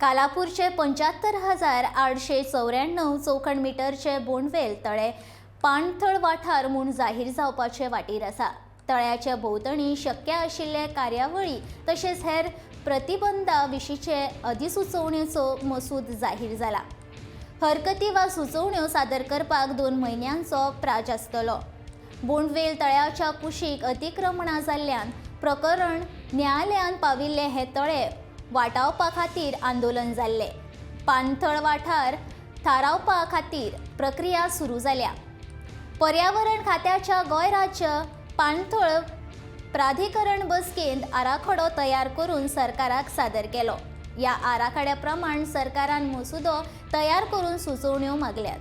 कालापूरचे 75,894 चौखण मिटरचे बोंडवेल तळे पाणथळ वाठार म्हूण जाहीर जावपाचे वाटेर आसा. तळ्याचे भोंवतणी शक्य आशिल्ले कार्यावळी तशेंच हेर प्रतिबंधा विशींचे अधिसुचोवणेचो मसूद जाहीर जाला. हरकती वा सुचोवण्यो सादर करपाक 2 म्हयन्यांचो प्राज आसतलो. बोंडवेल तळ्याच्या कुशीक अतिक्रमणां जाल्ल्यान प्रकरण न्यायालयांत पाविल्ले हे तळे वाटावपा खातीर आंदोलन जाल्लें. पाणथळ वाठार थारावपा खातीर प्रक्रिया सुरू जाल्या. पर्यावरण खात्याच्या गोंय राज्य पाणथळ प्राधिकरण बसकेंत आराखडो तयार करून सरकाराक सादर केलो. ह्या आराखड्या प्रमाण सरकारान मसुदो तयार करून सुचोवण्यो मागल्यात.